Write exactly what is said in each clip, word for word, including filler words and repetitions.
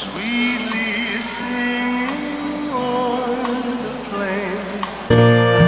Sweetly singing o'er the plains.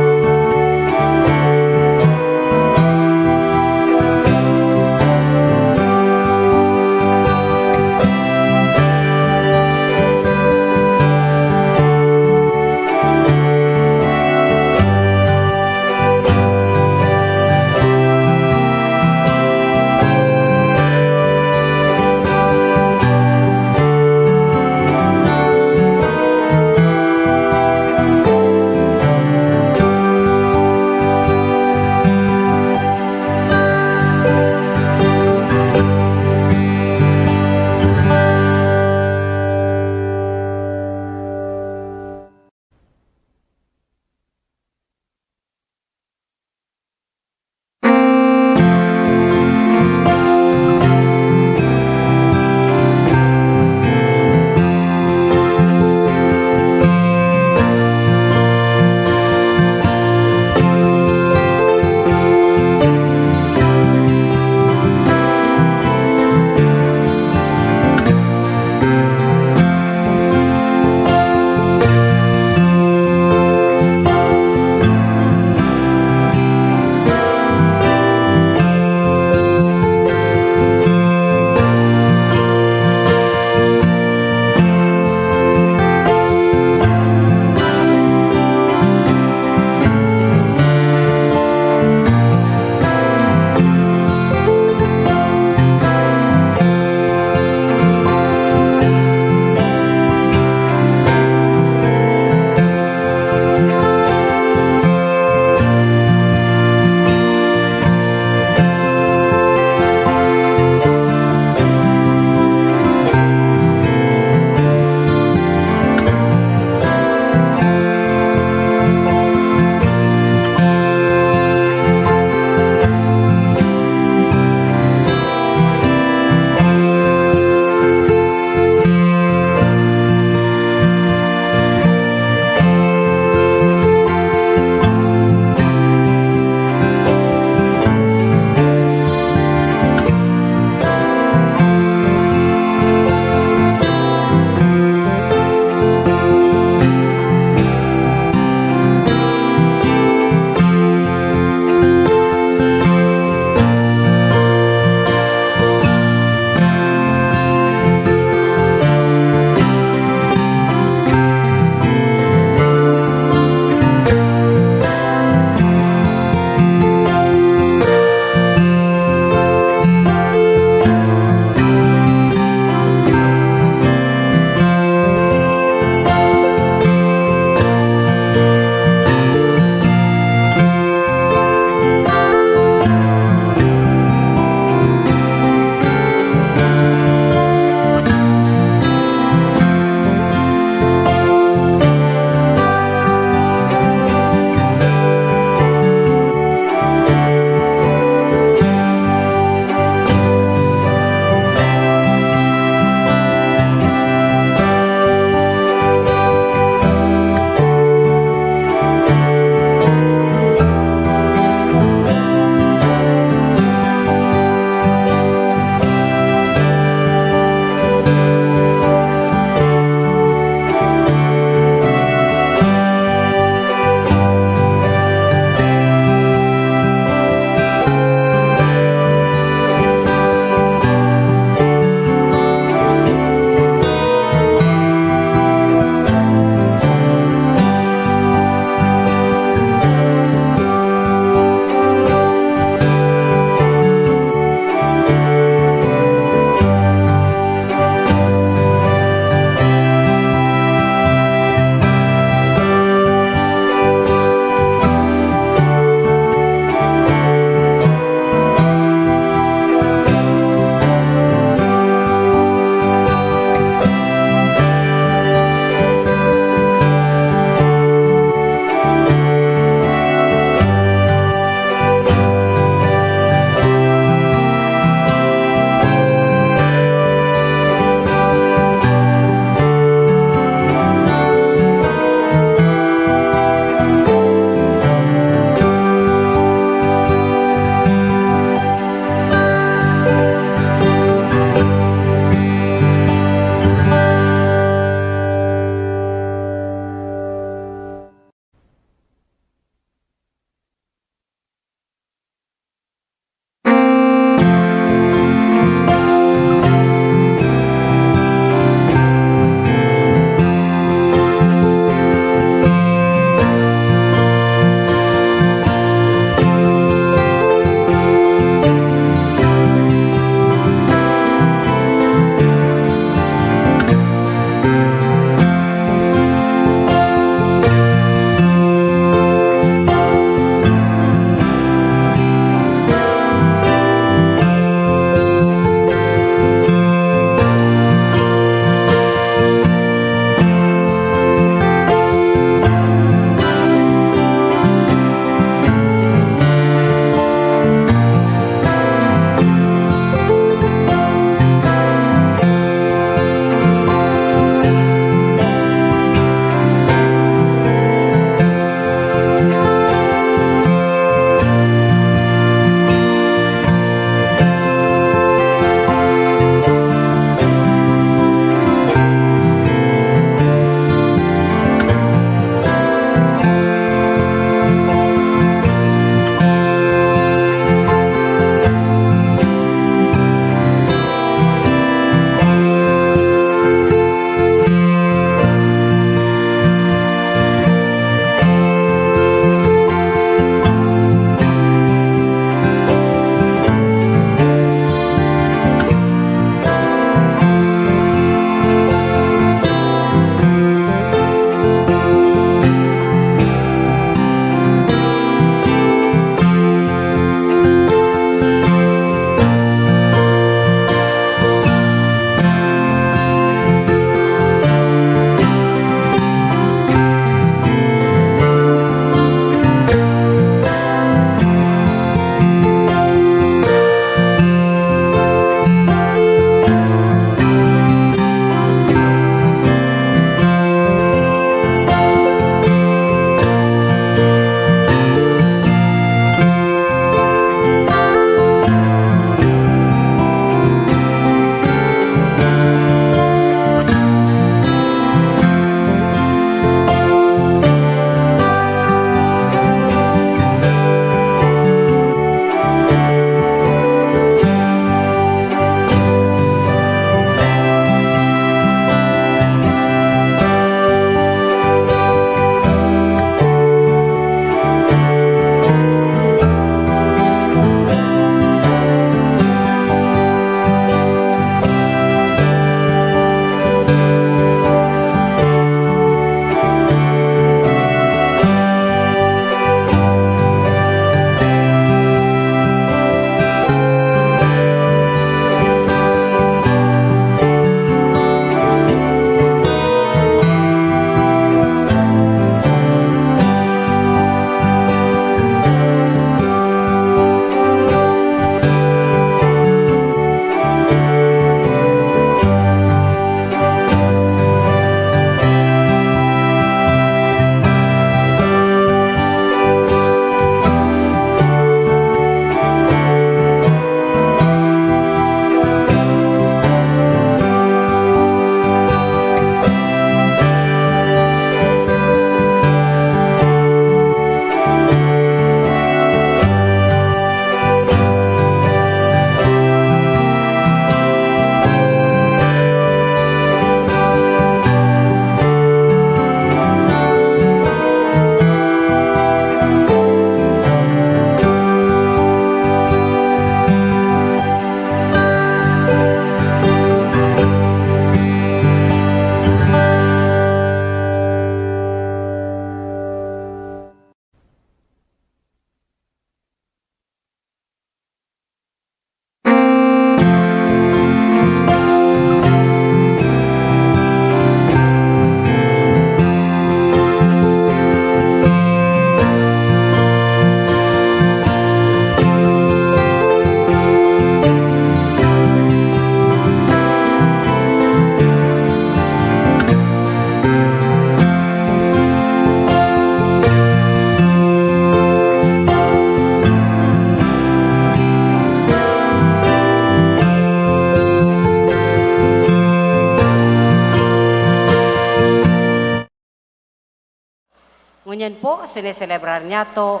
Yan po, sineselebrar niyato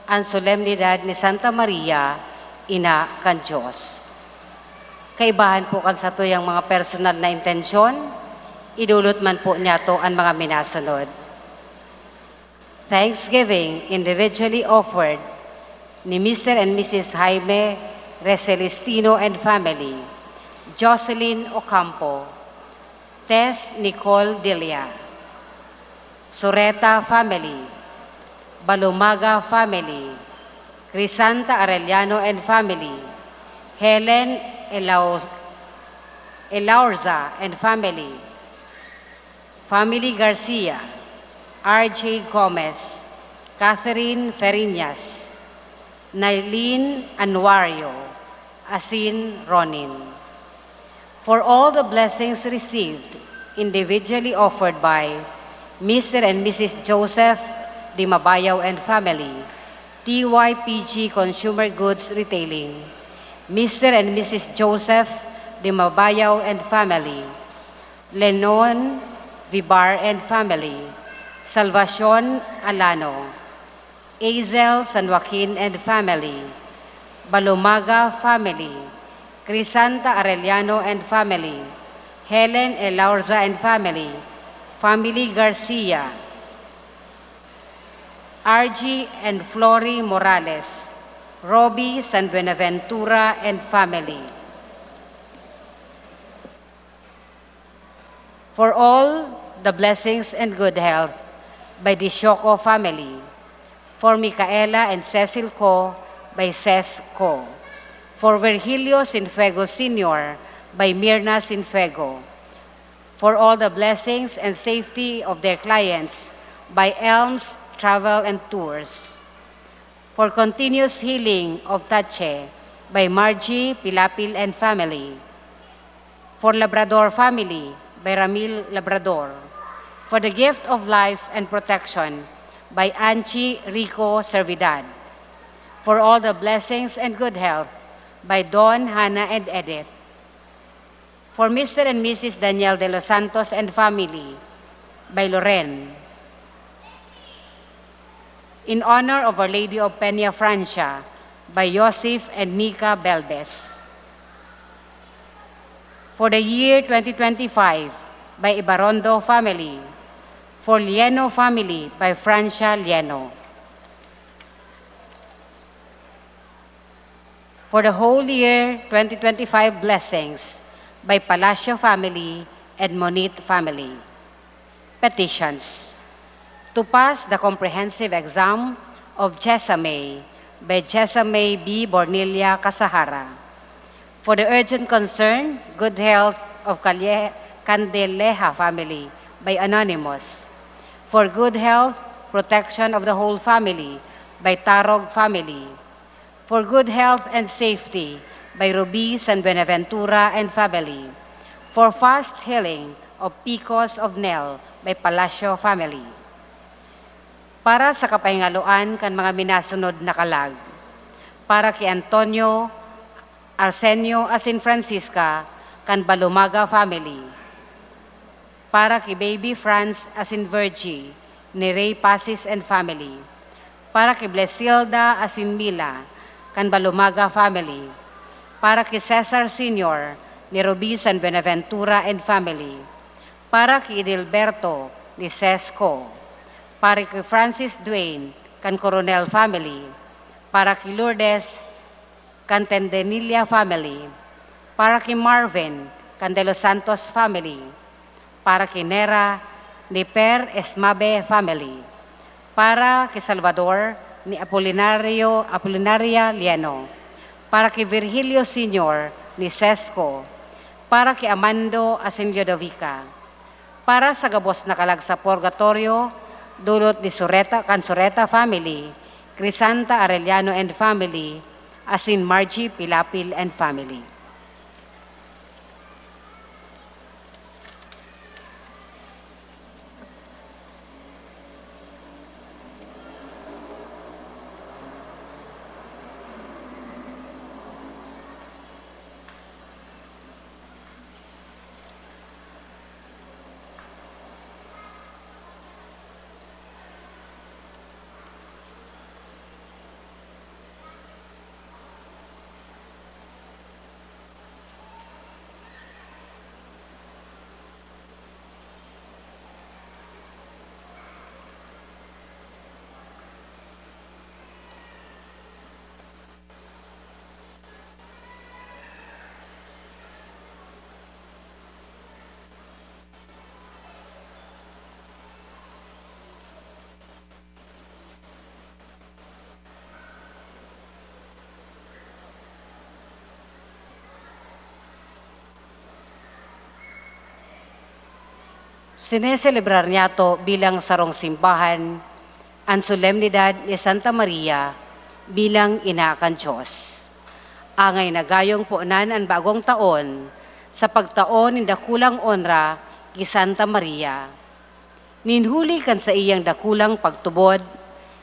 an solemnidad ni Santa Maria, Ina kan Dios. Kaibahan po kan satuyang mga personal na intensyon, idulot man po niyato an mga minasunod. Thanksgiving individually offered ni Mister and Missus Jaime Recelestino and family, Jocelyn Ocampo, Tess Nicole Delia, Sureta family, Balumaga family, Crisanta Arellano and family, Helen Elaus-, Elaurza and family, Family Garcia, R J Gomez, Catherine Feriñas, Nailin Anuario, asin Ronin. For all the blessings received individually offered by Mister and Missus Joseph Dimabayaw and family, T Y P G Consumer Goods Retailing, Mister and Missus Joseph Dimabayaw and family, Lenon Vibar and family, Salvacion Alano, Azel San Joaquin and family, Balumaga family, Crisanta Arellano and family, Helen Elaurza and family, Family Garcia, R G and Flory Morales, Roby San Buenaventura and family. For all the blessings and good health by the Sioco family. For Micaela and Cecil Co by Ces Co. For Virgilio Sinfuego Senior by Mirna Sinfuego. For all the blessings and safety of their clients by Elms Travel and Tours. For continuous healing of Tache by Margie Pilapil and family. For Labrador family by Ramil Labrador. For the gift of life and protection by Anchi Rico Servidad. For all the blessings and good health by Don, Hannah, and Edith. For Mister and Missus Daniel de los Santos and family by Loren. In honor of Our Lady of Peña Francia by Joseph and Nika Belbes. For the year twenty twenty-five by Ibarondo family. For Lieno family by Francia Lieno. For the whole year twenty twenty-five blessings by Palacio family and Monit family. Petitions. To pass the comprehensive exam of Jessa May by Jessa May B Bornilla Casahara. For the urgent concern, good health of Calle-, Candeleja family by Anonymous. For good health, protection of the whole family by Tarog family. For good health and safety by Ruby San Buenaventura and family. For fast healing of Picos of Nel by Palacio family. Para sa kapahingaloan kan mga minasunod na kalag. Para ki Antonio, Arsenio asin Francisca kan Balumaga family. Para ki Baby Franz asin Virgie ni Ray Pasis and family. Para ki Blesilda asin Mila kan Balumaga family. Para ki Cesar Senior ni Ruby San Buenaventura and family. Para ki Edilberto ni Sesco. Para ki Francis Duane kan Coronel family. Para ki Lourdes kan Tendenilla family, para ki Marvin kan De Los Santos family, para ki Nera ni Per Esmabe family, para ki Salvador ni Apolinario, Apolinaria Lieno, para ki Virgilio Senior ni Sesco, para ki Amando asin Ludovica. Para sa gabos na kalag sa purgatorio, dulot ni Sureta, kan Sureta family, Crisanta Arellano and family, asin Margie Pilapil and family. Sineselebrar niyato bilang sarong simbahan an solemnidad ni Santa Maria bilang Ina kan Dios. Angay na gayong ponan an bagong taon sa pagtao nin dakulang onra ki Santa Maria. Nin huli kan saiyang dakulang pagtubod,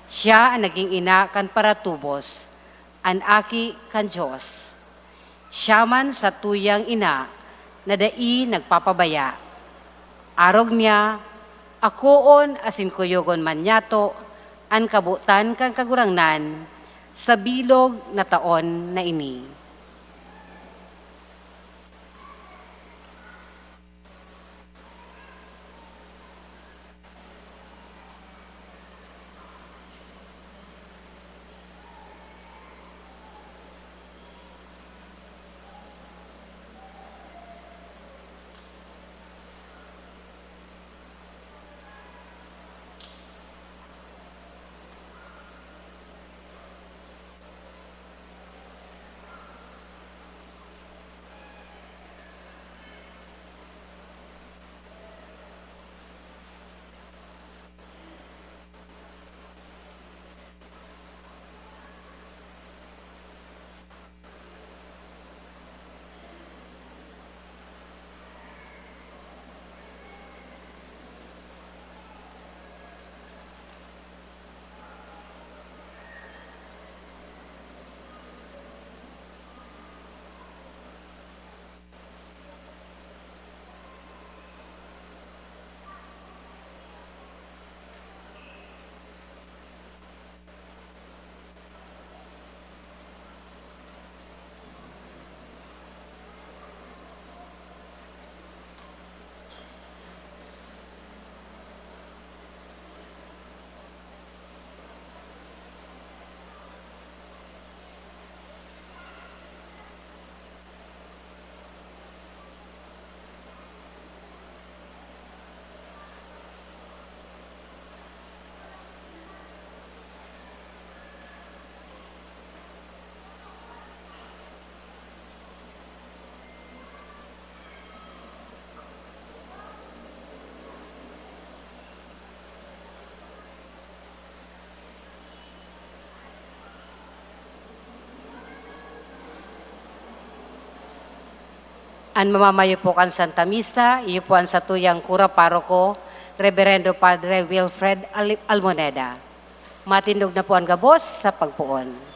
siya an nagin ina kan paratubos, an Aki kan Dios. Siya man satuyang ina na dai nagpapabaya. Arog niya, akoon asin kuyogon man niyato an kabotan kan Kagurangnan sa bilog na taon na ini. An mamamayo po kan Santa Misa, iyo po an satuyang kura paroko, Reberendo Padre Wilfred Al-, Almoneda. Matindog na po an gabos sa pagpoon.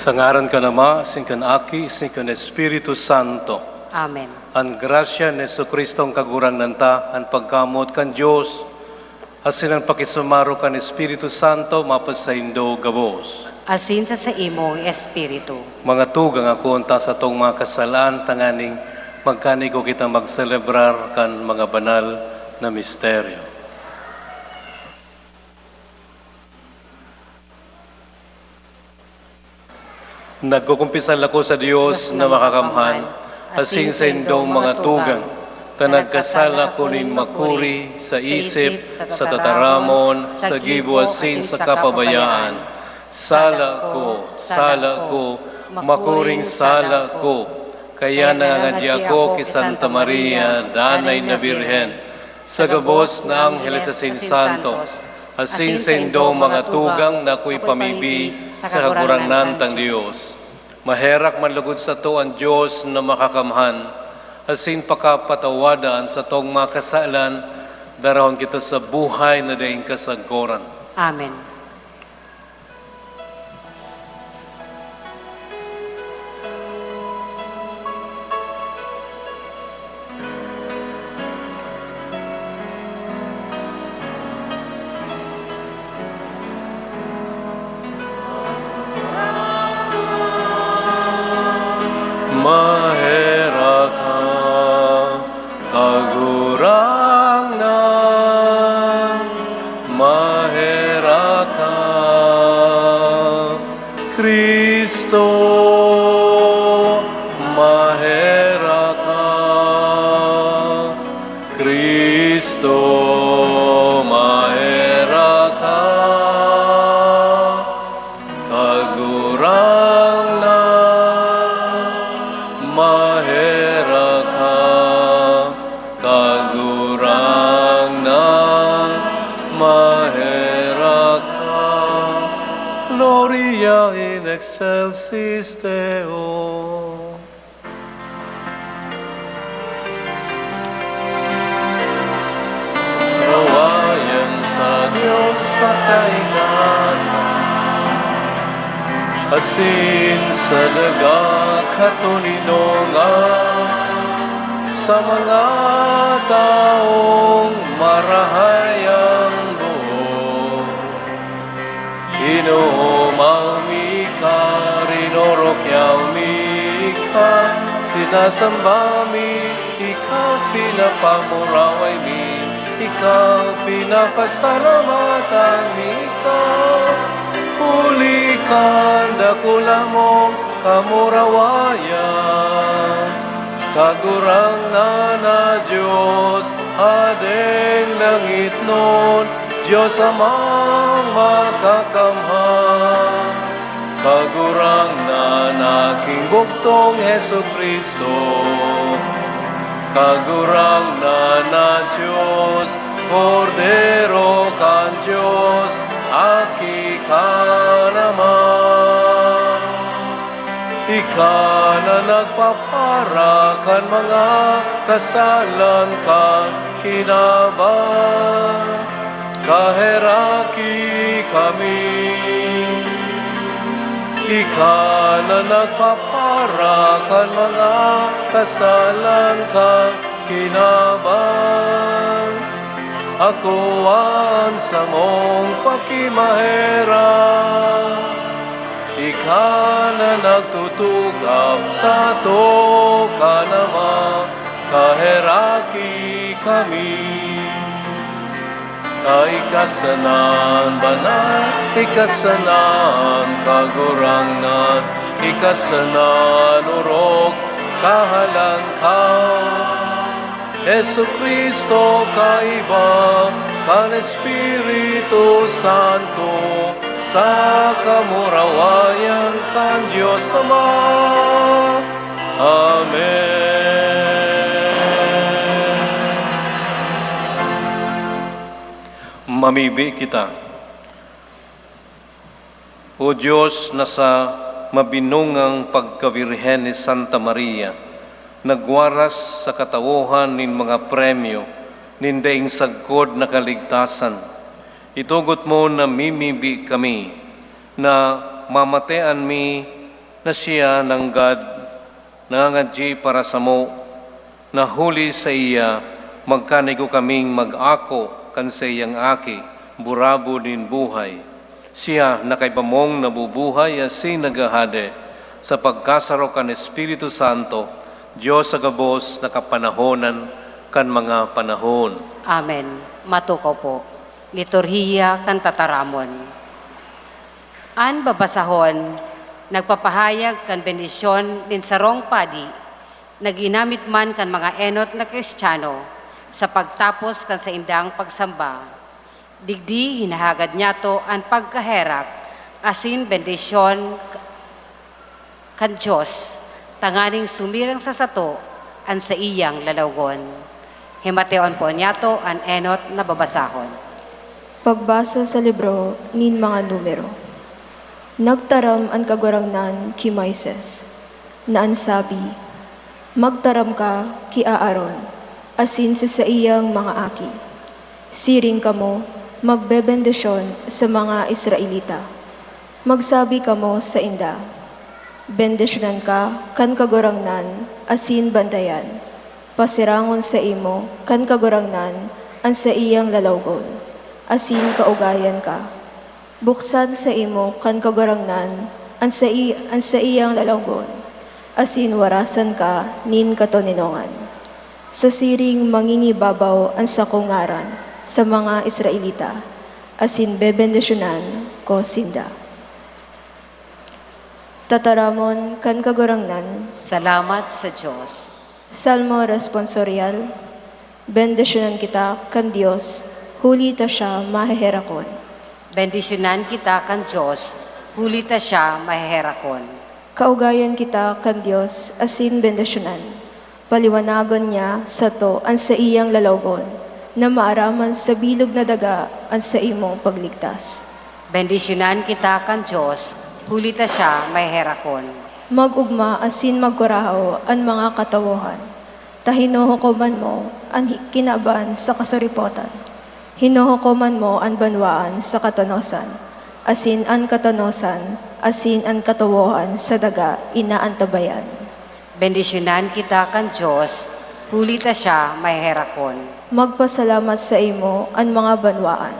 Sa ngaran kan Ama, asin kan Aki, asin kan Espiritu Santo. Amen. An grasya ni Jesu-Cristo an Kagurangnan ta, an pagkamoot kan Dios, asin an pakisumaro kan Espiritu Santo mapasaindo gabos. Asin sa saimong espiritu. Mga tugang, akoon ta satong mga kasalaan tanganing magkanigo kitang magselebrar kan mga banal na misteryo. Nagkukumpisal ako sa Dios na makakamhan, asin sa indong mga tugang, ta nagkasala ko nin makuri sa isip, sa tataramon, sa gibo asin sa kapabayaan. Sala ko, sala ko, makuring sala ko. Kaya nangangadya ako ki Santa Maria, Danay na Birhen, sa gabos na angheles asin santos, asin sa indong mga tugang na ako'y pamibi sa Kagurangnan tang Dios. Maherak man lugod sato an Dios na makakamhan, asin pakapatawada an satong mga kasalan, darahon kita sa buhay na daing kasagkoran. Amen. Maherak ka, Kagurangnan, maherak ka. Cristo, maherak ka. Cristo, maherak ka. Kagurangnan, maherak ka. Kagurangnan, maherak ka. Gloria in excelsis Deo. Rawayan sa Dios sa kaitaasan, asin sa daga katoninongan, sa mga tawong marahay an boot. Inomaw mi ika, rinorokyaw mi ika, sinasamba mi ika, pinapamuraway mi ika, pinapasalamatan mi ika, huli kan dakula mong kamurawayan. Kagurangnan na Dios, Hadeng langitnon, Dios Amang Makakamhan, Kagurangnan na Aking bugtong Jesu-Cristo, Kagurangnan na Dios, Kordero kan Dios, Aki kan Ama. Ika na nagpapara kan mga kasalan kan kinaban, kaheraki kami. Ika na nagpapara kan mga kasalan kan kinaban, akoa an samong pakimaherak. Ika na nagtutukap sato kan Ama, kaheraki kami. Ta ika sana an banal, ika sana an kagurangnan, ika sana an orog, kahalangkaw. Jesu-Cristo, kaiba kan Espiritu Santo, sa kamurawayan kan Dios Ama. Amen. Mamibi kita. O Dios, na sa mabinungang pagkabirhen ni Santa Maria, nagwaras sa katawohan nin mga premyo nin daing sagkod na kaligtasan, itugot mo na mimibi kami, na mamatean mi Na siya nanggad nangangadyi para samo, na huli saiya magkanigo kaming mag-ako kan saiyang Aki, burabod nin buhay. Siya na kaiba mong nabubuhay asin naghahade sa pagkasaro kan Espiritu Santo, Dios sa gabos na kapanahonan kan mga panahon. Amen. Matukaw po. Liturhiya kan Tataramon. An babasahon nagpapahayag kan bendisyon nin sarong padi na ginamit man kan mga enot na Cristiano sa pagtapos kan saindang pagsamba. Digdi, hinahagad niyato an pagkaherak asin bendisyon kan Dios, tanganing sumirang sa sato an saiyang lalawgon. Himateon po niyato an enot na babasahon. Pagbasa sa libro nin mga Numero. Nagtaram an Kagurangnan ki Moises, na an sabi, "Magtaram ka ki Aaron asin sa saiyang mga aki. Siring kamo, magbebendisyon sa mga Israelita. Magsabi kamo sainda, 'Bendisyonan ka kan Kagurangnan asin bantayan. Pasirangon saimo kan Kagurangnan an saiyang lalawgon asin kaugayan ka. Buksan saimo kan Kagurangnan an sai-, an saiyang lalawgon, asin warasan ka nin katoninongan.' Sa siring mangingibabaw an sakong ngaran sa mga Israelita, asin bebendisyonan ko sinda." Tataramon kan Kagurangnan. Salamat sa Dios. Salmo Responsorial. Bendisyonan kita kan Dios, huli ta siya maheherakon. Bendisyonan kita kan Dios, huli ta siya maheherakon. Kaugayan kita kan Dios asin bendisyonan. Paliwanagon niya sato an saiyang lalawgon, na maaraman sa bilog na daga an saimong pagligtas. Bendisyonan kita kan Dios, huli ta siya maheherakon. Mag-ugma asin magkurahaw an mga katawohan, ta hinuhukoman mo an hi-, kinaban sa kasuripotan. Hinuhukoman mo an banwaan sa katanosan, asin an katanosan, asin an katawohan sa daga inaantabayan. Bendisyonan kita kan Dios, huli ta siya maheherakon. Magpasalamat saimo an mga banwaan,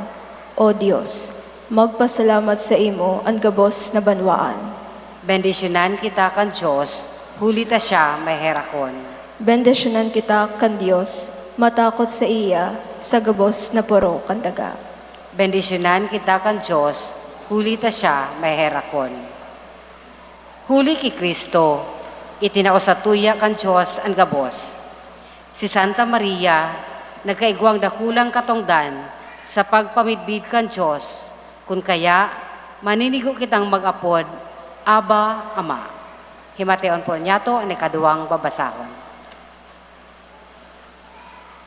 O Dios, magpasalamat saimo an gabos na banwaan. Bendisyonan kita kan Dios, huli ta siya maheherakon. Bendisyonan kita kan Dios, matakot saiya sa gabos na poro kan daga. Bendisyonan kita kan Dios, huli ta siya maheherakon. Huli ki Cristo, itinao satuya kan Dios an gabos. Si Santa Maria nagkaigwang dakulang katongdan sa pagpamidbid kan Dios, kun kaya, maninigo kitang mag-apod, "Abba, Ama." Himateon po niyato an ikaduwang babasahon.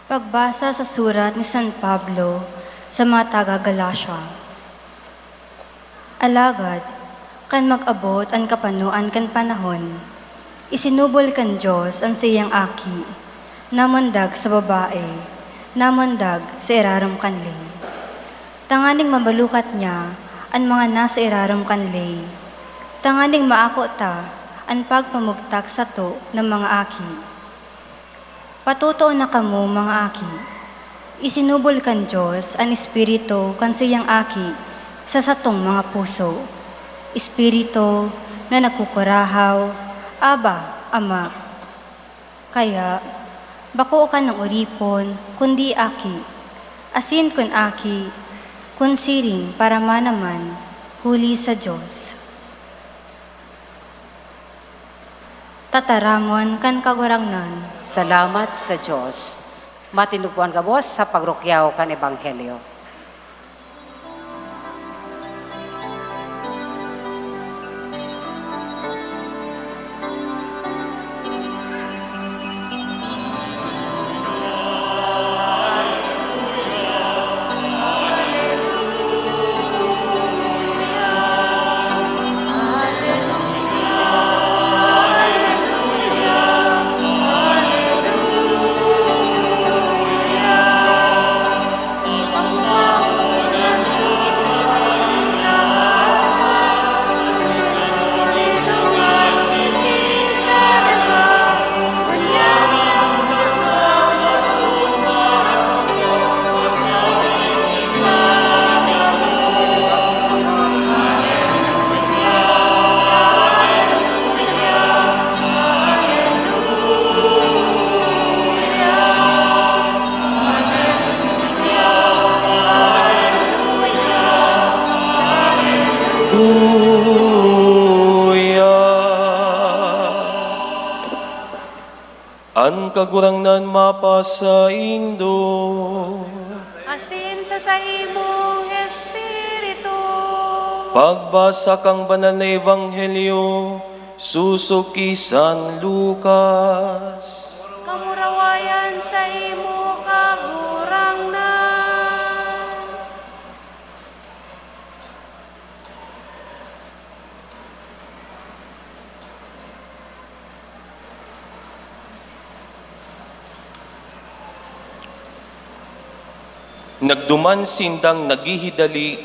Pagbasa sa surat ni San Pablo sa mga taga Galacia. Alagad, kan mag-abot an kapanoan kan panahon, isinubol kan Dios an saiyang Aki, namundag sa babae, namundag sa irarom kan ley, tanganing mabalukat niya an mga nasa irarom kan ley, tanganing maako ta an pagpamugtak sato na mga aki. Patotoo na kamo, mga aki. Isinubol kan Dios an Espiritu kan saiyang Aki sa satong mga puso, Espiritu na nagkukurahaw, "Abba, Ama." Kaya, bako ka nang oripon, kundi aki, asin kun aki, kun siring, parama naman, huli sa Dios. Tataramon kan Kagurangnan. Salamat sa Dios. Matindog po an gabos sa pagrukyaw kan Ebanghelyo. Kagurangnan mapasaindo. Asin sa saimong espiritu. Pagbasa kan Banal na Ebanghelyo sosog ki San Lucas. Kamurawayan saimo, Kagurangnan. Nagduman sindang naghihidali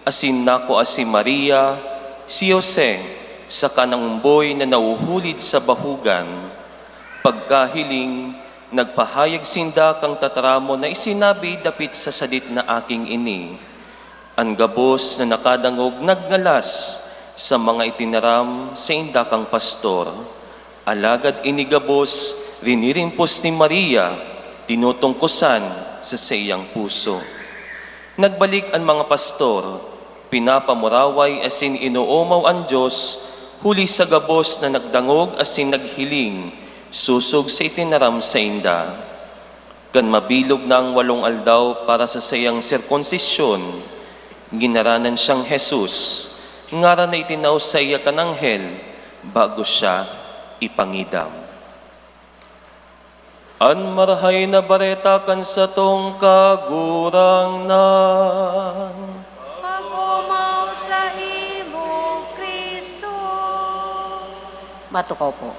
asin nakua si Maria, si Jose, saka an omboy na nahuhulid sa bahugan. Pagkahiling, nagpahayag sinda kan tataramon na isinabi dapit sa sadit na aking ini. An gabos na nakadangog nagngalas sa mga itinaram sainda kan pastor, alagad ini gabos rinirimpos ni Maria, tinutungkosan sa saiyang puso. Nagbalik an mga pastor, pinapamuraway asin inoomaw an Dios huli sa gabos na nagdangog asin naghiling sosog sa itinaram sainda. Kan mabilog na an walong aldaw para sa saiyang sirkunsisyon, ginaranan siyang Jesus, ngaran na itinao saiya kan anghel bago siya ipangidam. An Marahay na Bareta kan satong Kagurangnan. Pag-omaw saimo, Cristo. Matukaw po.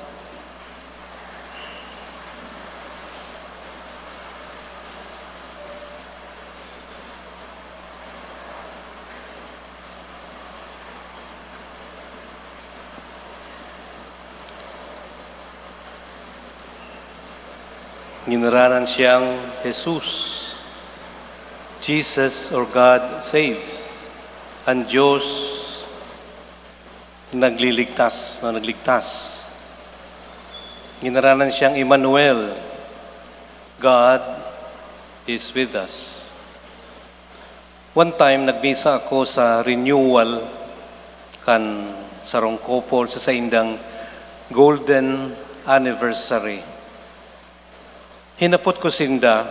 Ginaranan siyang Jesus. Jesus or God saves. An Diyos nagliligtas, na nagligtas. Ginaranan siyang Emmanuel, God is with us. One time, nagmisa ako sa renewal kan sarong couple sa saindang golden anniversary. Hinapot ko sinda,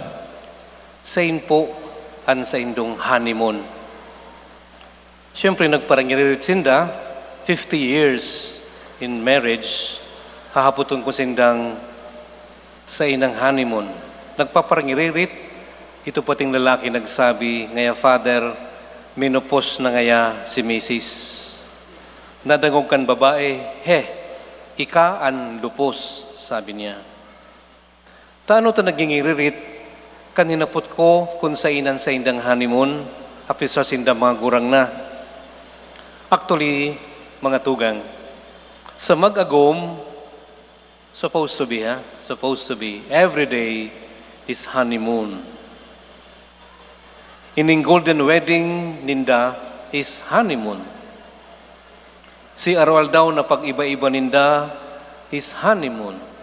"Sain po an saindong honeymoon?" Siyempre, nagparangiririt sinda, fifty years in marriage, hahapoton ko sindang sain an honeymoon. Nagpaparangiririt, ito pating lalaki nagsabi, "Ngaya, Father, menopause na ngaya si misis." Nadangog kan babae, "He, ika an lupos," sabi niya. Ta ano ta nagingiririt kan hinapot ko kun saen an saindang honeymoon, apisar sinda mga gurang na? Actually, mga tugang, sa mag-agom, supposed to be, ha? Supposed to be, every day is honeymoon. Ining golden wedding ninda is honeymoon. Si aroaldaw na pag-iba-iba ninda is honeymoon.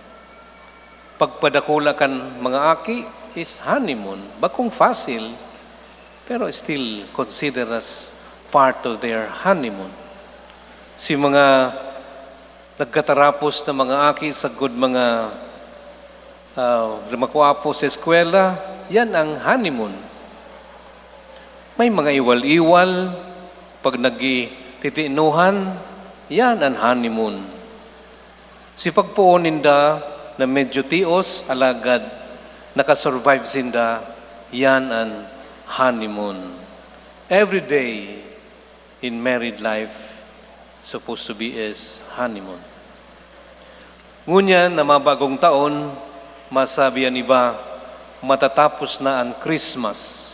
Pagpadakula kan mga aki is honeymoon. Bakong facile, pero still considered as part of their honeymoon. Si mga nagkatarapos na mga aki, sagkod mga, ah, makwapo sa eskwela, yan ang honeymoon. May mga iwal-iwal, pag nagtitinuhan, yan an honeymoon. Si pagpoon ninda na medyo tios, alagad nakasurvive sinda, yan an honeymoon. Every day in married life supposed to be is honeymoon. Ngunyan na mabagong taon, masabi an iba, matatapos na an Christmas.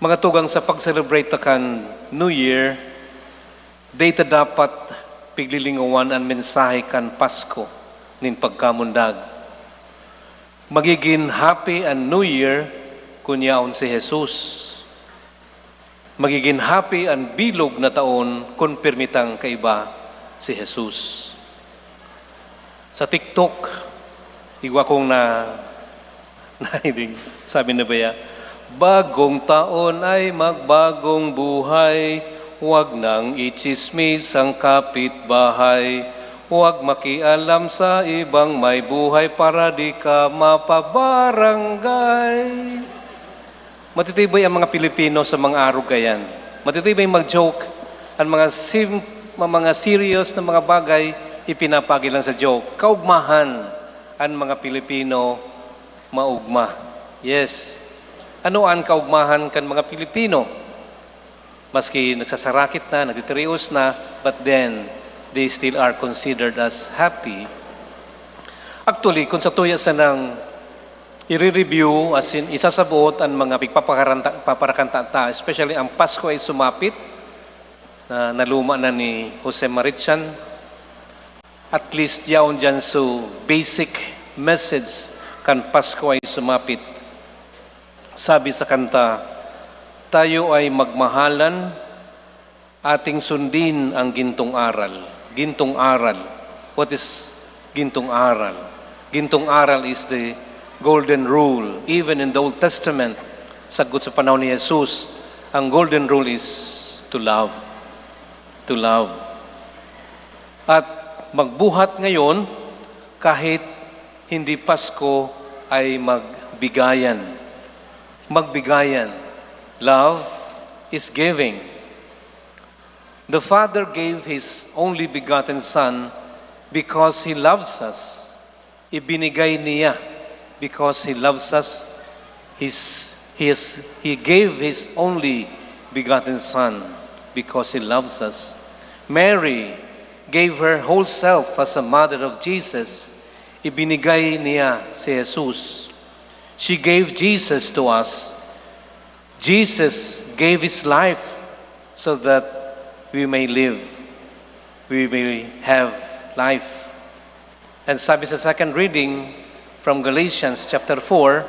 Mga tugang, sa pag-celebrate ta kan New Year, dai ta dapat piglilingowan an mensahe kan Pasko nin pagkamundag. Magigin happy an New Year kun yaon si Jesus. Magigin happy an bilog na taon kun pirmi tang kaiba si Jesus. Sa TikTok, igwa kong na, nahiling, sabi na baya, "Bagong taon ay magbagong buhay, wag nang itsismis ang kapitbahay, Huwag makialam sa ibang may buhay para di ka mapabarangay. Matitibay ang mga Pilipino sa mga arog kayan. Matitibay mag-joke. Ang mga sim-, mga serious na mga bagay, ipinapagi lang sa joke. Kaugmahan, ang mga Pilipino maugma. Yes. Ano ang kaugmahan kan mga Pilipino? Maski nagsasarakit na, nagtitirios na, but then, they still are considered as happy. Actually, kung sa tuya sanang i-review, as in, isasabuot ang mga pigpapakaranta-, paparakanta ta, especially ang Pasko ay Sumapit, na naluma na ni Jose Marichan, at least yaon dyan so basic message kan Pasko ay Sumapit. Sabi sa kanta, "Tayo ay magmahalan, ating sundin ang gintong aral." Gintong aral. What is gintong aral? Gintong aral is the golden rule. Even in the Old Testament, sagot sa panahon ni Jesus, ang golden rule is to love. To love. At magbuhat ngayon kahit hindi Pasko ay magbigayan. Magbigayan. Love is giving. The Father gave His only begotten Son because He loves us. Ibinigay niya because He loves us. His, he, has, he gave His only begotten Son because He loves us. Mary gave her whole self as a mother of Jesus. Ibinigay niya si Jesus. She gave Jesus to us. Jesus gave His life so that we may live, we may have life. And sabi sa second reading from Galatians chapter four,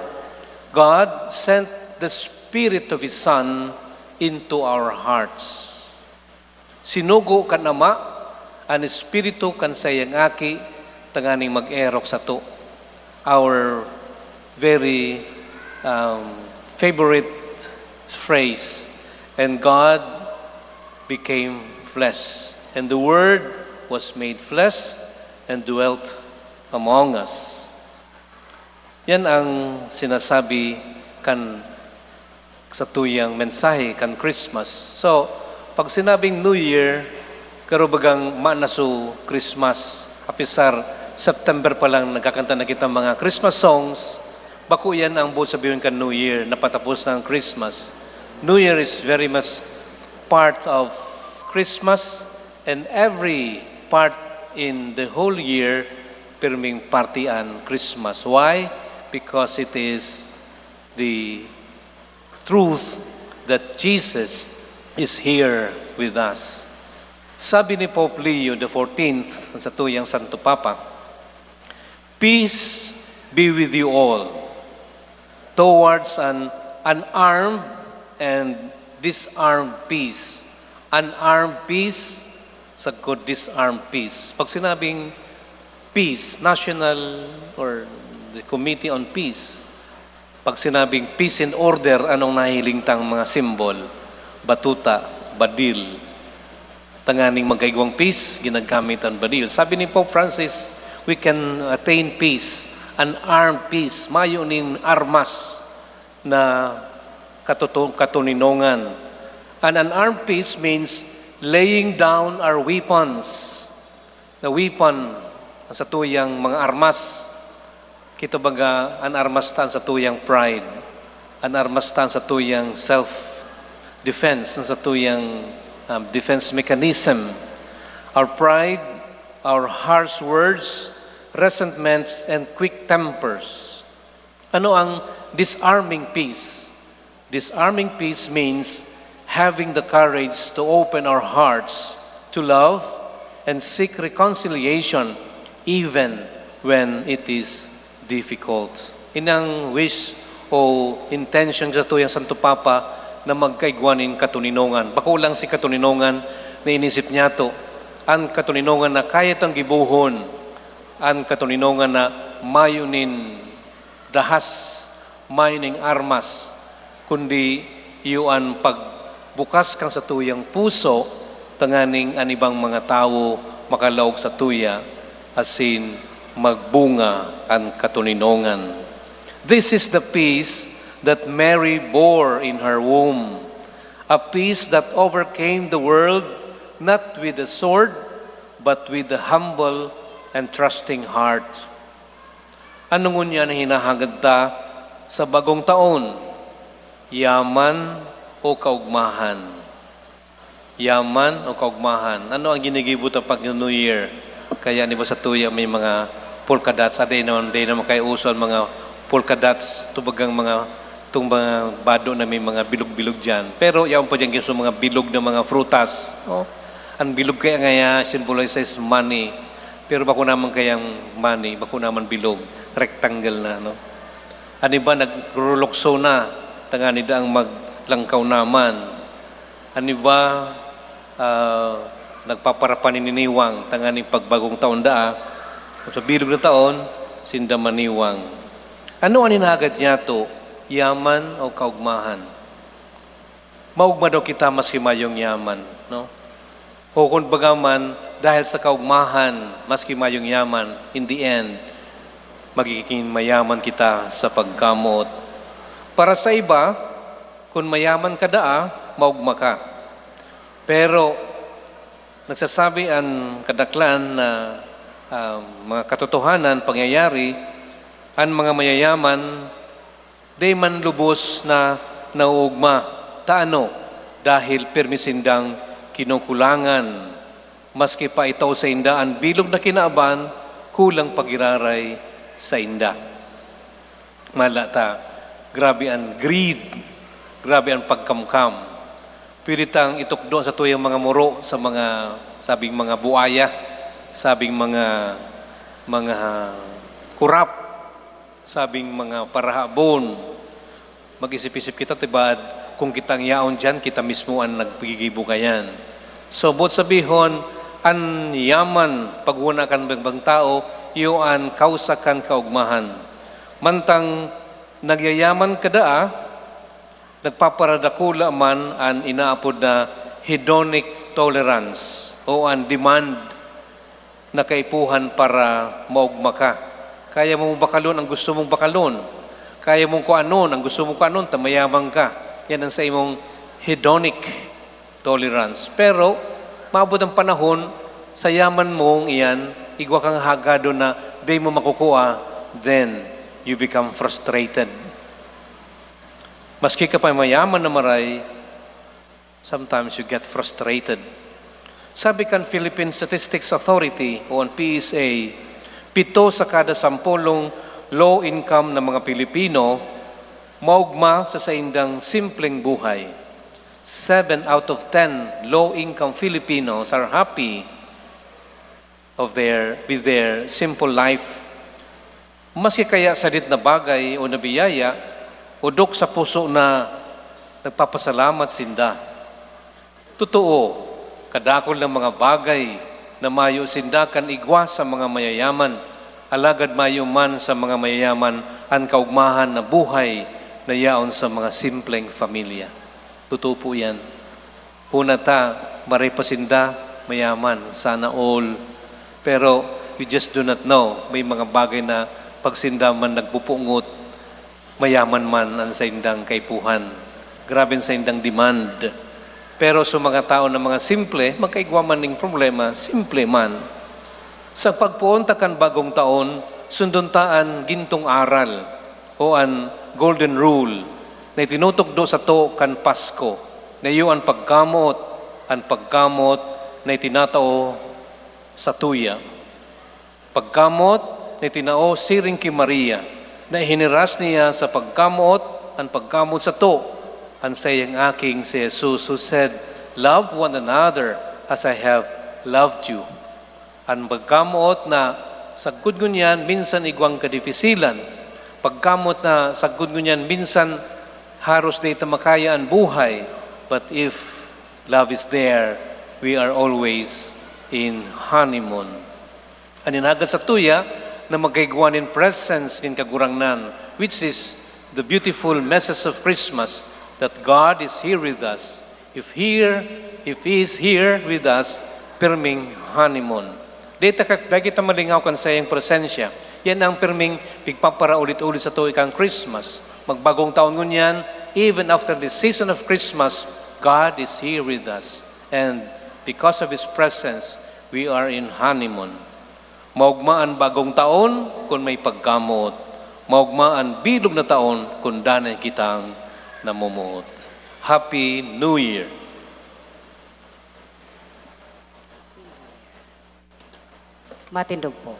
"God sent the Spirit of His Son into our hearts." Sinugo kan Ama an Espiritu kan saiyang Aki tanganing mag-erok sato. Our very, um, favorite phrase, "And God became flesh, and the Word was made flesh and dwelt among us." Yan ang sinasabi kan satuyang mensahe kan Christmas. So, pag sinabing New Year, garo bagang mayo na so Christmas. Apisar September pa lang nagkakanta na kita mga Christmas songs, bako yan ang boot sabihon kan New Year, napatapos na ang Christmas. New Year is very much part of Christmas, and every part in the whole year, pirming parte an Christmas. Why? Because it is the truth that Jesus is here with us. Sabi ni Pope Leo the fourteenth, ang satuyang Santo Papa, "Peace be with you all, towards an unarmed and disarmed peace." Unarmed peace, sagkod disarmed peace. Pag sinabing peace, national or the Committee on Peace, pag sinabing peace and order, anong nahihiling tang mga simbol? Batuta, badil. Tanganing magkaigwang peace, ginagamit ang badil. Sabi ni Pope Francis, "We can attain peace, an armed peace, mayo nin armas na katutu-, katoninongan." An unarmed peace means laying down our weapons. The weapon, ang satuyang mga armas. Kita baga, an armas ta an satuyang pride. An armas ta an satuyang self-defense, an satuyang, um, defense mechanism. Our pride, our harsh words, resentments, and quick tempers. Ano ang disarming peace? Disarming peace means having the courage to open our hearts to love and seek reconciliation even when it is difficult. Inang wish o intention sa tuyang Santo Papa na magkaigwa nin katoninongan. Bako lang si katoninongan na inisip niyato. An katoninongan na kaya tang gibohon, an katoninongan na mayo nin dahas, mayo ning armas, kundi iyo an pagbukas kan satuyang puso tanganing an ibang mga tawo makalaog sa tuya, asin magbunga an katoninongan. This is the peace that Mary bore in her womb, a peace that overcame the world, not with the sword, but with the humble and trusting heart. Ano ngunyan an hinahangad ta sa bagong taon? Yaman o kaugmahan? Yaman o kaugmahan? Ano ang ginigibo ta pag New Year? Kaya, di ba, sa tuya may mga polka dots. Ah, di naman, di naman kaya uso ang mga polka dots, tubagang mga, itong mga bado na may mga bilog-bilog dyan. Pero yaon pa dyan, gusto mga bilog na mga frutas. No? Ang bilog kaya ngaya, symbolizes money. Pero bako naman kayang money, bako naman bilog, rectangle na, no? An iba nagrurulukso na, tanganing daang maglangkaw naman. An iba, ah, nagpaparapaniniwang, tanganing pag bagong taon daa, sa bilog na taon, sinda maniwang. Ano an hinahagad niyato? Yaman o kaugmahan? Maugma daw kita maski mayong yaman, no? O kun baga man, dahil sa kaugmahan, maski mayong yaman, in the end, magiging mayaman kita sa pagkamoot. Para sa iba, kun mayaman ka daa, maugma ka. Pero, nagsasabi an kadaklan na, ah, mga katotohanan, pangyayari, an mga mayayaman, di man lubos na nauugma. Ta ano? Dahil pirmi sindang kinukulangan, maski pa itao sainda an bilog na kinaban, kulang pagiraray sainda. Mala ta, grabe an greed, grabe an pagkamkam. Pwede tang itukdo sa tuyang mga muro sa mga, sabing mga buaya, sabing mga, mga kurap, sabing mga parahabon. Mag-isip-isip kita, tibaad, kung kitang yaon diyan, kita mismo an naggigibo kayan. So, boot sabihon, an yaman, pagwana kan bang-bang tao, iyo an kausa kan kaugmahan. Mantang nagyayaman ka daa, nagpaparadakula man an inaapod na hedonic tolerance o an demand na kaipuhan para maugma ka. Kaya mong bakalon ang gusto mong bakalon. Kaya mong kuanon ang gusto mong kuanon ta mayaman ka. Yan ang sa imong hedonic tolerance. Pero maabot ang panahon, sa yaman mong iyan, igwa kang hagadon na di mo makukua, then you become frustrated. Maski ka pa mayaman na maray, sometimes you get frustrated. Sabi kan Philippine Statistics Authority o ang P S A, pito sa kada sampolong low-income na mga Pilipino maugma sa saindang simpleng buhay. Seven out of ten low-income Filipinos are happy of their, with their simple life. Maski kaya sadit na bagay o na biyaya, odok sa puso na nagpapasalamat sinda. Totoo, kadakul na mga bagay na mayo sinda kan igwa sa mga mayayaman, alagad mayo man sa mga mayayaman an kaugmahan na buhay na yaon sa mga simpleng pamilya. Totoo po yan. Huna ta, maray pa sinda, mayaman, sana all. Pero you just do not know. May mga bagay na pag sinda man nagpupungot, mayaman man an saindang kaipuhan. Grabe an saindang demand. Pero sa mga tao na mga simple, magkaigwa man ning problema, simple man. Sa pagpoon ta kan bagong taon, sundon ta an gintong aral o an golden rule na itinutugdo sato kan Pasko, na iyo an pagkamoot, an pagkamoot na itinatao sa tuya. Pagkamoot na itinao siring ki Maria, na hiniras niya sa pagkamoot an pagkamoot sato, an saiyang aking si Jesus, who said, "Love one another as I have loved you." An pagkamoot na sagkod ngunyan minsan igwang kadifisilan, pagkamoot na sagkod ngunyan minsan haros di ta makaya an buhay, but if love is there, we are always in honeymoon. An hinagad sa tuya na magkaigwa nin presence nin Kagurangnan, which is the beautiful message of Christmas, that God is here with us. If here, if He is here with us, pirming honeymoon. Di ta ka-, di kita malingaw kan saiyang presensya. Yan ang pirming pigpaparaulit-ulit sato kan Christmas. Magbagong taon ngunyan, even after the season of Christmas, God is here with us. And because of His presence, we are in honeymoon. Maogma an bagong taon kun may pagkamoot. Maogma an bilog na taon kun danay kitang namumuot. Happy New Year! Matindog po.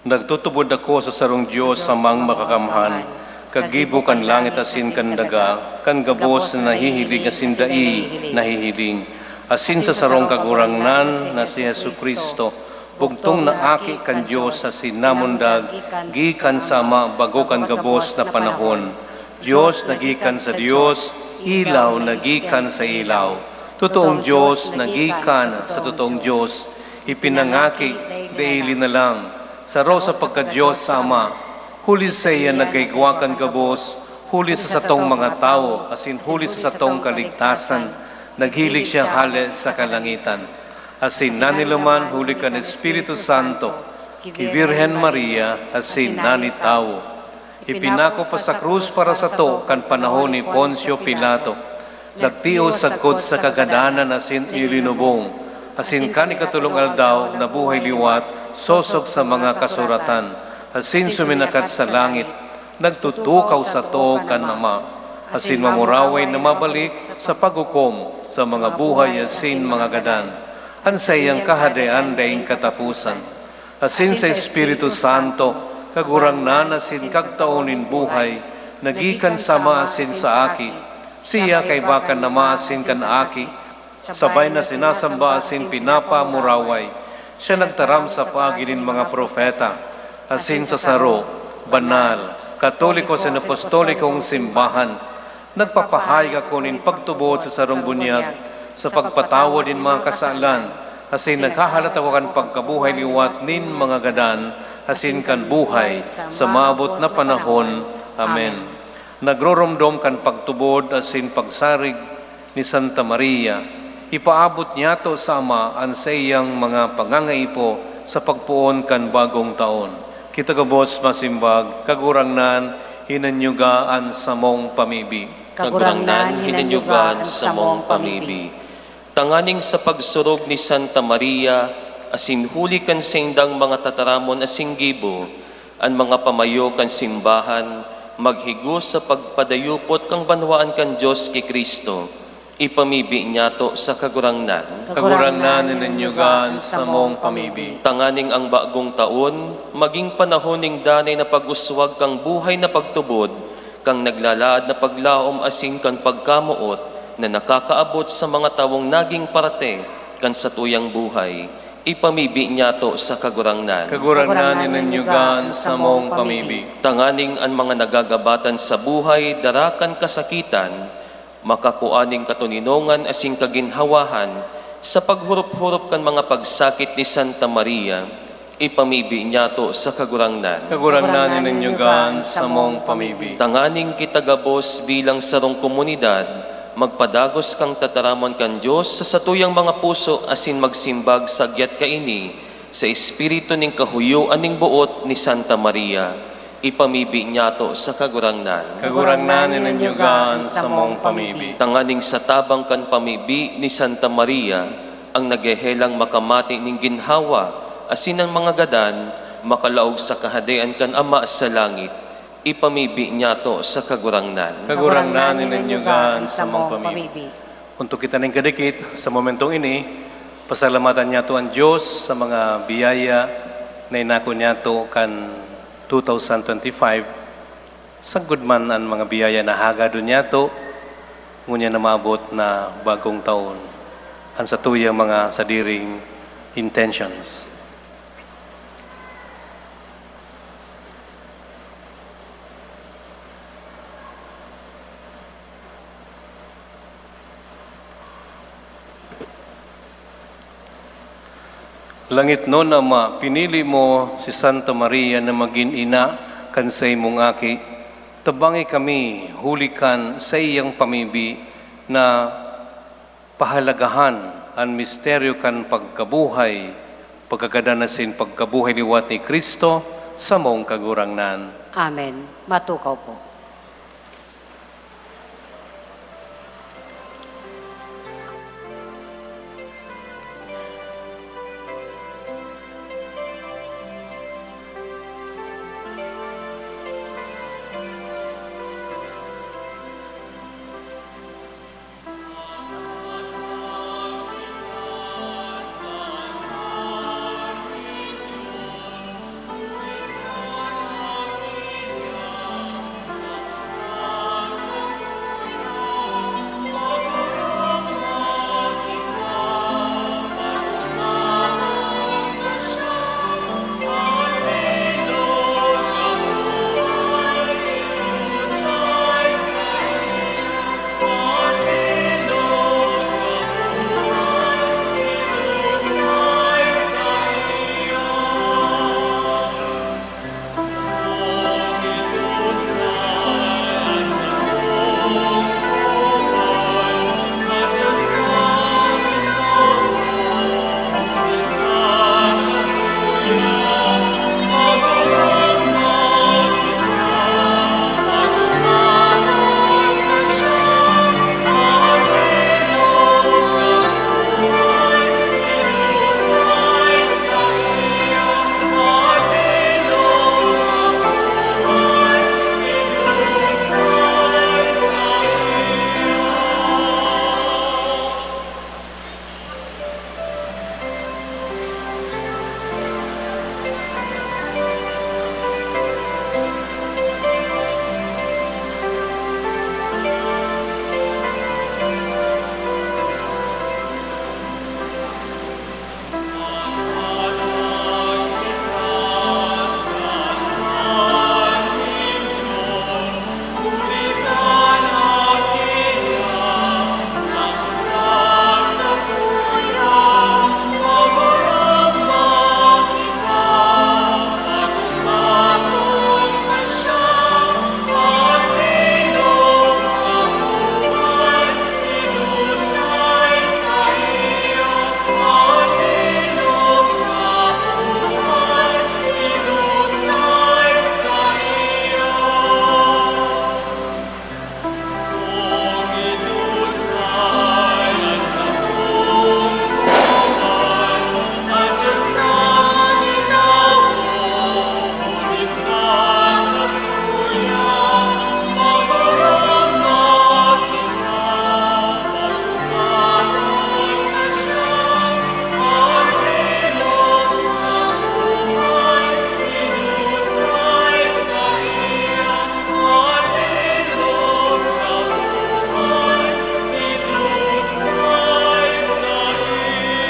Nagtutubod ako sa sarong Dios, Amang Makakamhan, kagibo kan langit asin kan daga, kan gabos na nahihiling asin dai nahihiling, asin sa sarong Kagurangnan na si Jesu-Cristo, bugtong na Aki kan Dios asin namundag gikan sa Ama bago kan gabos na panahon. Dios na gikan sa Dios, ilaw na gikan sa ilaw, totoong Dios na gikan sa totoong Dios, ipinangaki, daili na lang, saro sa pagka-Dios sa Ama. Huli saiya nagkaigwa kan gabos, huli sa satong mga tawo, asin huli sa satong kaligtasan, naghilig siya hale sa kalangitan. Asin naniluman huli kan Espiritu Santo, ki Birhen Maria, asin nani tawo. Ipinako pa sa krus para sato kan panahon ni Poncio Pilato. Nagtios sagkod sa kagadanan asin ilinubong, asin kan ikatolong aldaw nabuhay liwat sosog sa mga kasuratan, asin suminakat sa langit. Nagtutukaw sa too kan Ama, asin mamuraway na mabalik sa paghukom sa mga buhay asin mga gadan. An saiyang kahadean daing kataposan. Asin sa Espiritu Santo, Kagurangnan asin Kagtao nin buhay, na gikan sa Ama asin sa Aki. Siya kaiba kan Ama asin kan Aki, sabay na sinasamba asin pinapamuraway. Siya nagtaram sa paagi nin mga propeta, asin sa saro, banal, katoliko asin apostolikong simbahan. Nagpapahayag ako nin pagtubod sa sarong bunyag, sa pagpatawad nin mga kasalan, asin naghahalat ako kan pagkabuhay liwat nin mga gadan, asin kan buhay sa maabot na panahon. Amen. Nagroromdom kan pagtubod asin pagsarig ni Santa Maria, ipaabot niyato sa Ama an saiyang mga pangangaipo sa pagpoon kan bagong taon. Kita gabos masimbag, Kagurangnan, hinanyuga an samong pamibi. Kagurangnan, hinanyuga an samong pamibi. Tanganing sa pagsurog ni Santa Maria, asin huli kan saindang mga tataramon asin gibo, an mga pamayo kan simbahan maghigos sa pagpadayupot kan banwaan kan Dios ki Cristo, ipamibi niyato sa Kagurangnan. Kagurangnan, hinanyuga an samong pamibi. Tanganing ang bagong taon magin panahon nin danay na pag-uswag kan buhay na pagtubod, kan naglalaad na paglaom asin kan pagkamoot na nakakaabot sa mga tawong nagin parte kan satuyang buhay. Ipamibi niyato sa Kagurangnan. Kagurangnan, hinanyuga an samong pamibi. Tanganing an mga nagagabatan sa buhay dara kan kasakitan, makakua nin katoninongan asin kaginhawahan sa paghurop-hurop kan mga pagsakit ni Santa Maria, ipamibi niyato sa Kagurangnan. Kagurangnan, hinanyuga an samong pamibi. Tanganing kita gabos bilang sarong komunidad, magpadagos kan tataramon kan Dios sa satuyang mga puso asin magsimbag sa agyat kaini sa espiritu nin kahuyoan nin boot ni Santa Maria. Ipamibi niyato sa Kagurangnan. Kagurangnan, hinanyuga an samong pamibi. Tanganing sa tabang kan pamibi ni Santa Maria, ang naghehelang makamate nin ginhawa asin an mga gadan makalaog sa Kahadean kan Ama sa langit, ipamibi niyato sa Kagurangnan. Kagurangnan, hinanyuga an samong pamibi. Ontok kita nin kadikit, sa momentong ini, pasalamatan niyato an Dios sa mga biyaya na inako niyato kan two thousand twenty-five, sagkod man an mga biyaya na hagadon niyato, ngunyan na maabot na bagong taon, an satuyang mga sadiring intentions. Langitnon Ama, pinili mo si Santa Maria na magin ina kan saimong Aki. Tabangi kami huli kan saiyang pamibi na pahalagahan an misteryo kan pagkabuhay, pagkagadan asin pagkabuhay liwat ni Cristo, samong Kagurangnan. Amen. Matukaw po.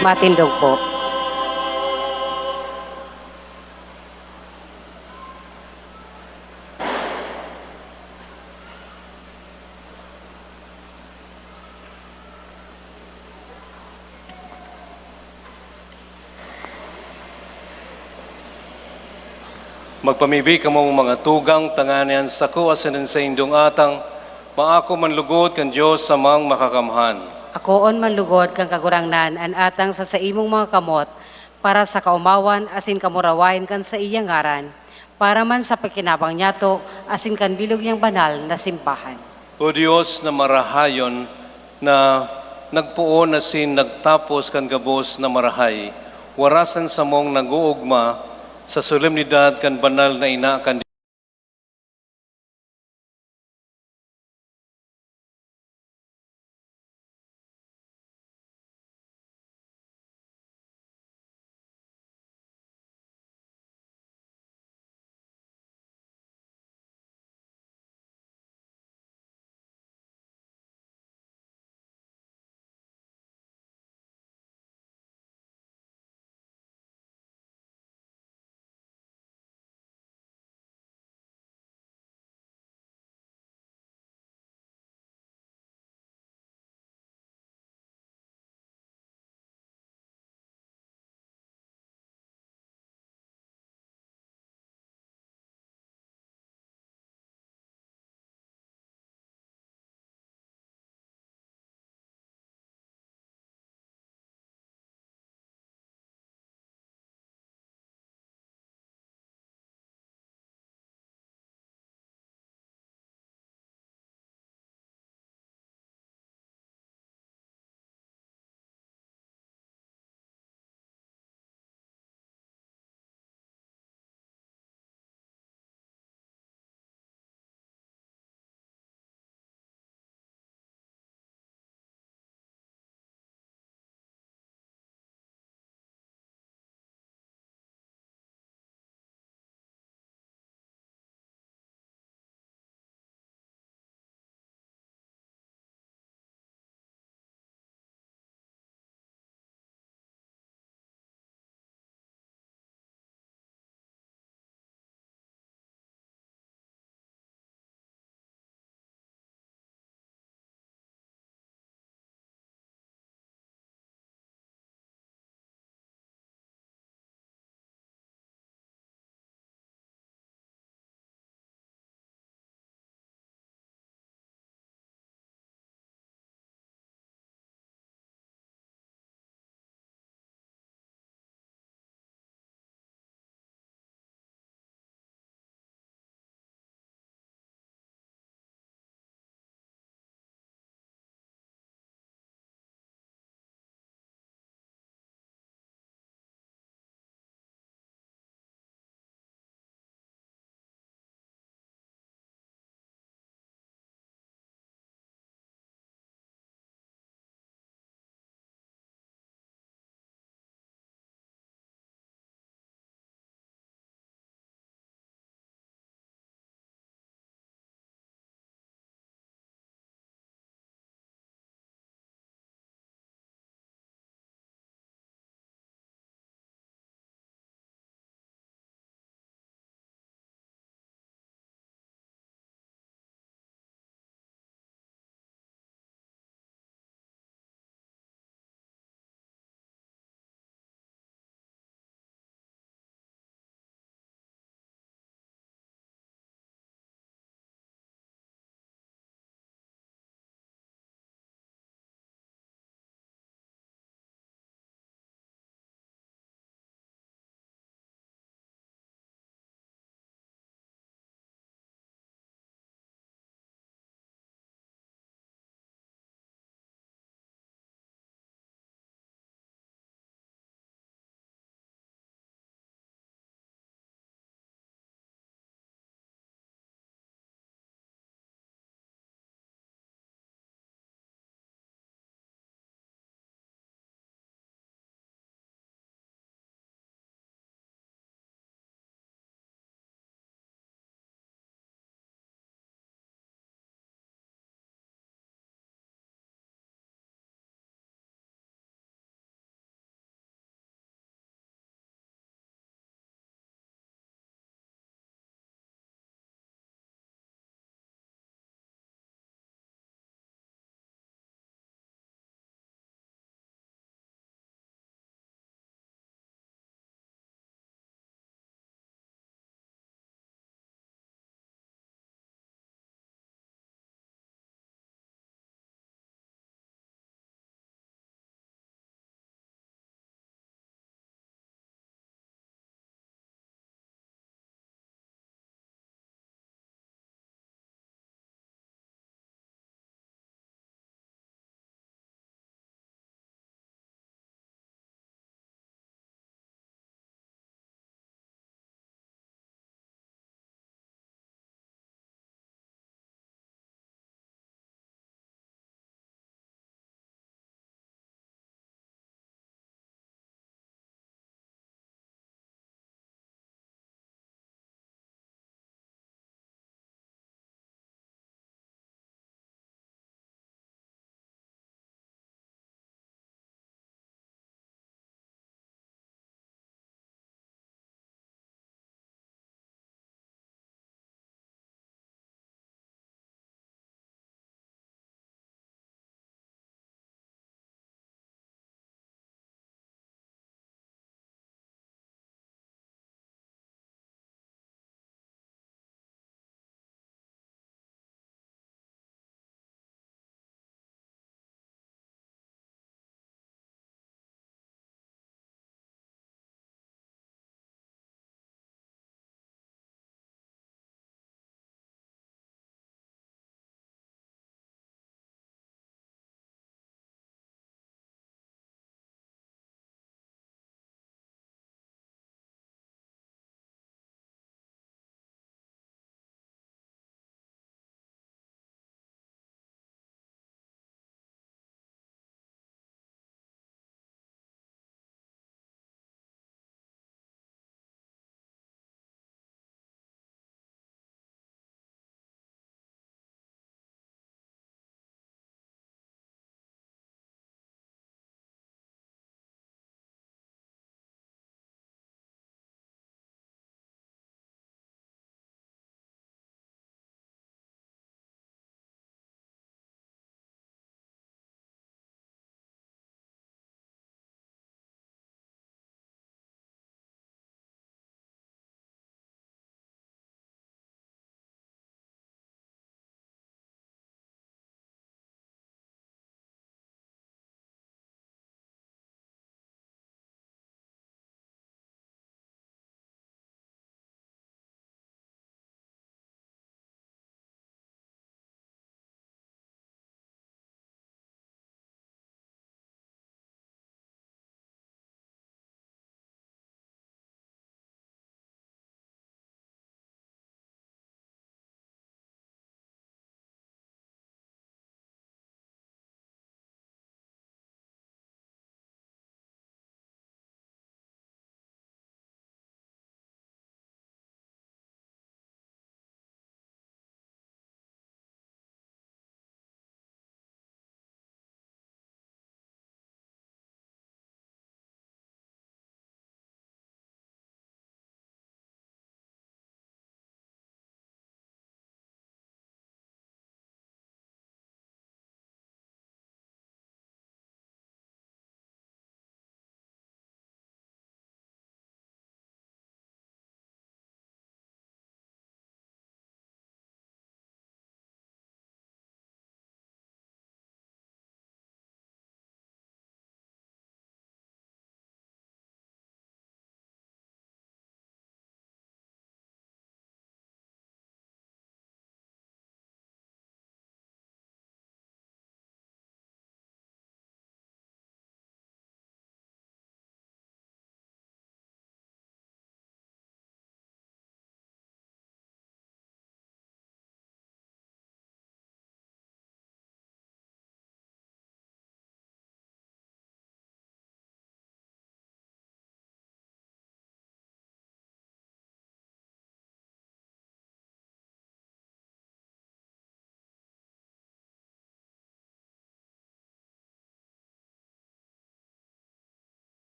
Matindog po. Magpamibi kamong mga tugang, tanganing an sako asin an saindong atang maako man lugod kan Dios Amang Makakamhan. Akoon man lugod kan Kagurangnan an atang sa saimong mga kamot, para sa kaomawan asin kamurawayan kan saiyang ngaran, para man sa pakinabang niyato asin kan bilog niyang banal na simbahan. O Dios na marahayon, na nagpoon asin nagtapos kan gabos na marahay, warasan samong nag-oogma sa solemnidad kan banal na ina kan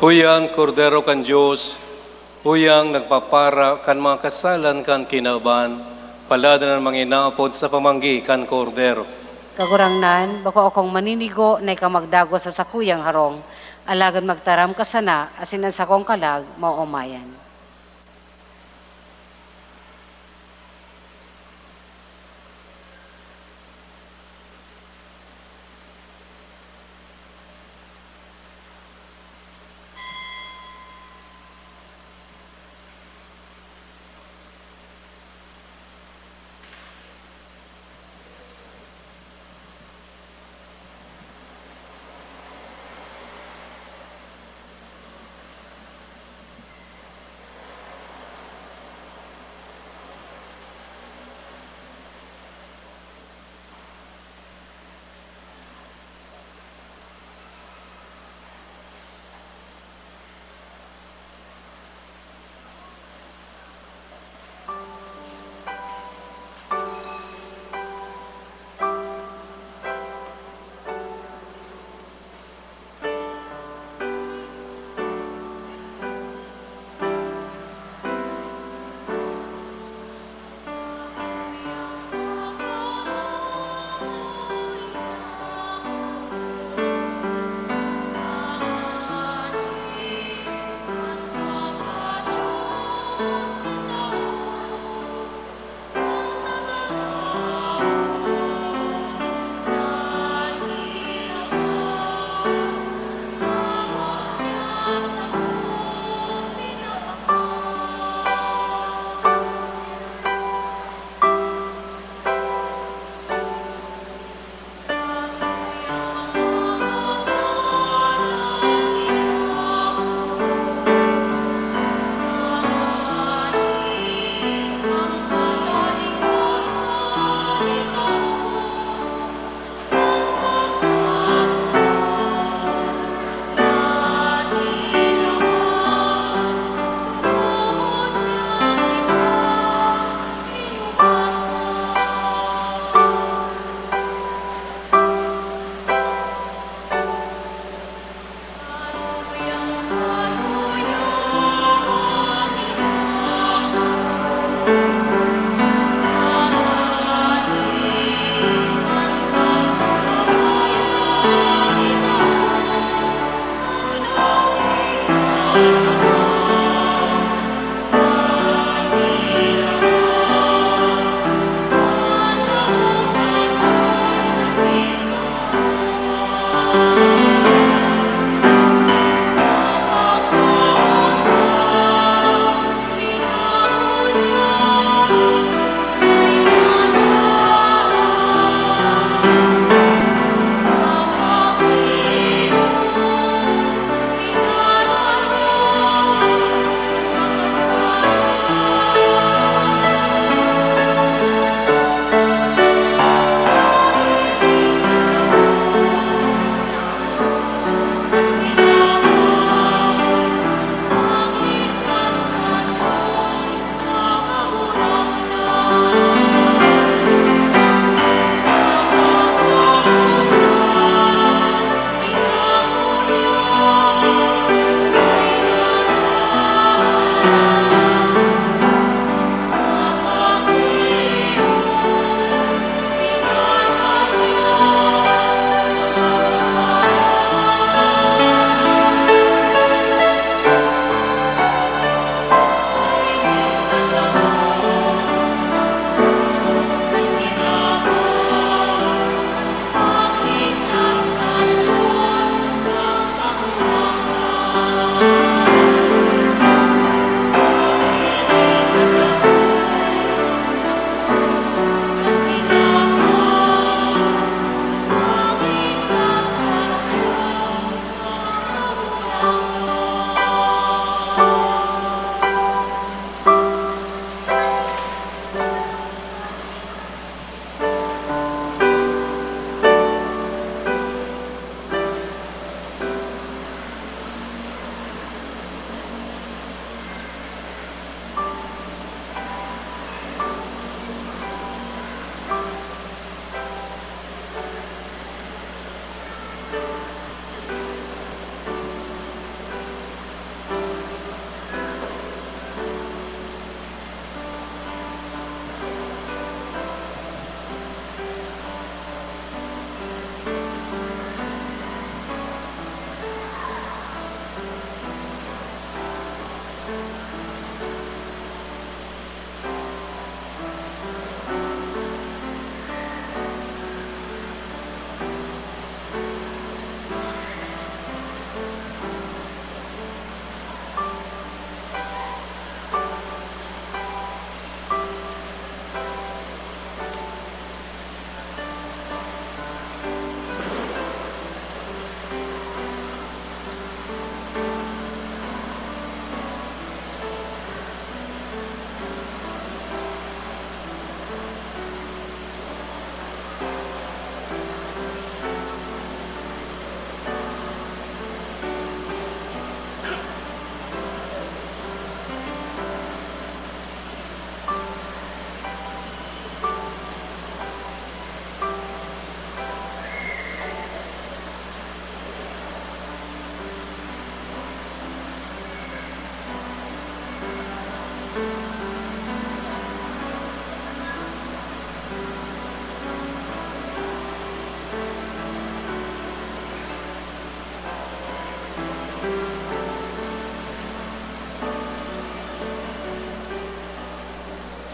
Uya an Kordero kan Dios, uya an nagpapara kan mga kasalan kan kinaban, paladan an mga inaapod sa pamanggi kan Kordero. Kagurangnan, bako akong maninigo na ikaw magdagos sa sakuyang harong, alagad magtaram ka sana, asin an sakong kalag maoomayan.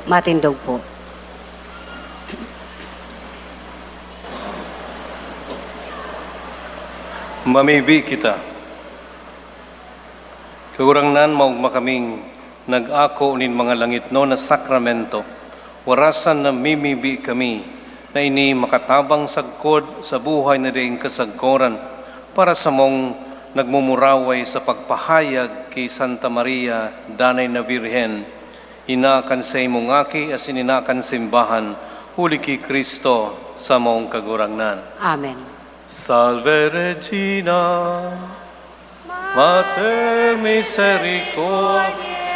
Matindog po. Mamibi kita. Kagurangnan, maogma kaming nag-ako nin mga langitnon na sakramento. Warasan namimibi kami na ini makatabang sagkod sa buhay na daing kasagkoran para sa mong nagmumuraway sa pagpahayag ki Santa Maria, Danay na Birhen, ina kan saimong Aki asin ina kan simbahan, huli ki Cristo, samong Kagurangnan. Amen. Salve Regina, Mater misericordiae,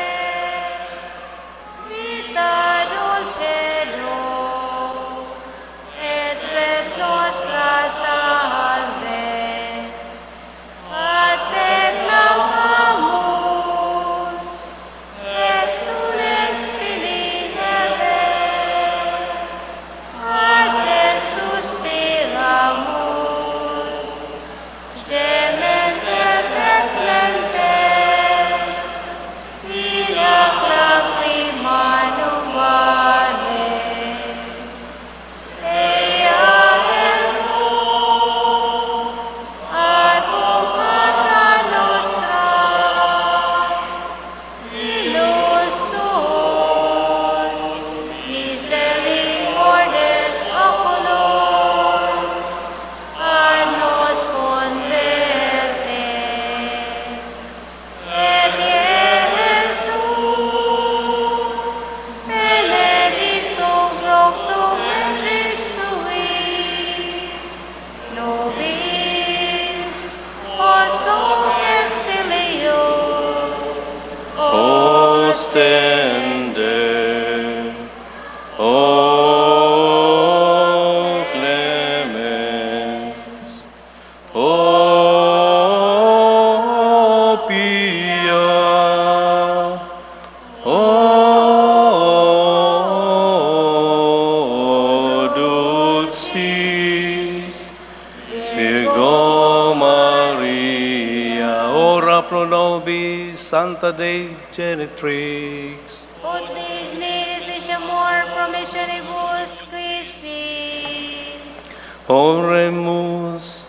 Vita dulcedo, et spes nostra salve. A te clamamus, exsules filii Hevae, a te suspiramus, gementes et laentes in hac lacrimanum vale. Advocata nostra, ilus tuus, misericordes oculos, a nos converte. Et Iesu, benedictum fructum ventris tui, nobis post hoc exilium ostende. O clemens, O pia, O dulcis Virgo Maria, ora pro nobis, Santa Dei Genitrix. Ut digni ficiamur promissionibus Christi. Oremus.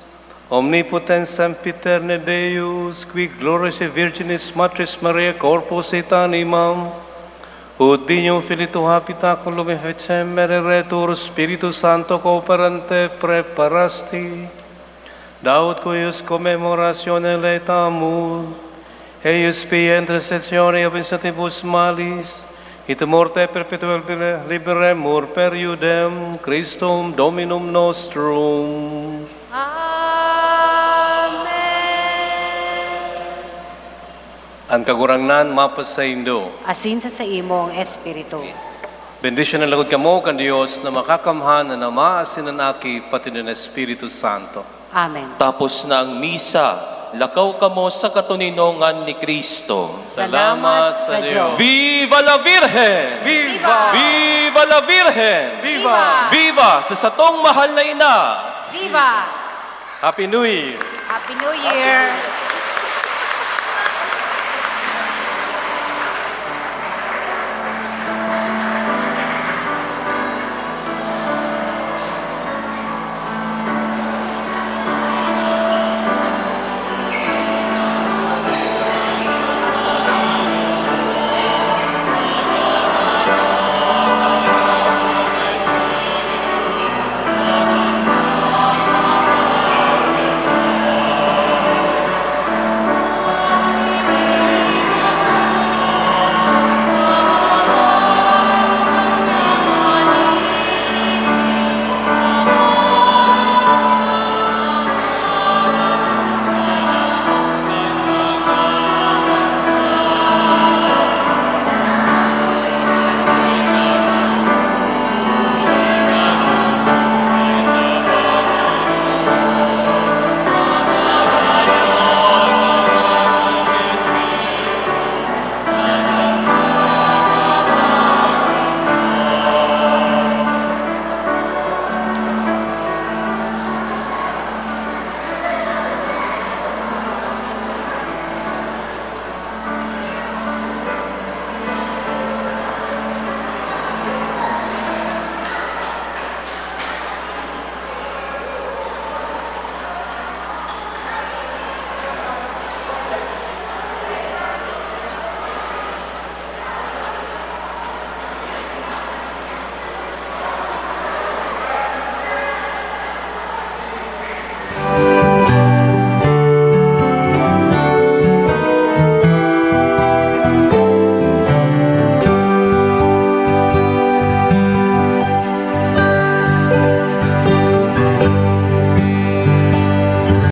Omnipotens sempiterne Deus, qui gloriae Virginis Matris Maria corpus et animam, ut dignum filii tua habitaculum effecem, et retur Spiritu Sancto cooperante preparasti, da ut cuius commemoratione laetamus, eius pia intercessione obligatibus malis, et morte perpetua liberemur per iudem Christum Dominum nostrum. Amen. An Kagurangnan mapasaindo. Asin sa saimong espiritu. Bendisyonan lagod kamo kan Dios na makakamhan, an Ama, asin an Aki, pati an Espiritu Santo. Amen. Tapos na ang misa, lakaw kamo sa katoninongan ni Cristo. Salamat sa Dios. Viva la Virgen! Viva! Viva la Virgen! Viva! Viva sa satong mahal na ina! Viva! Happy New Year! Happy New Year!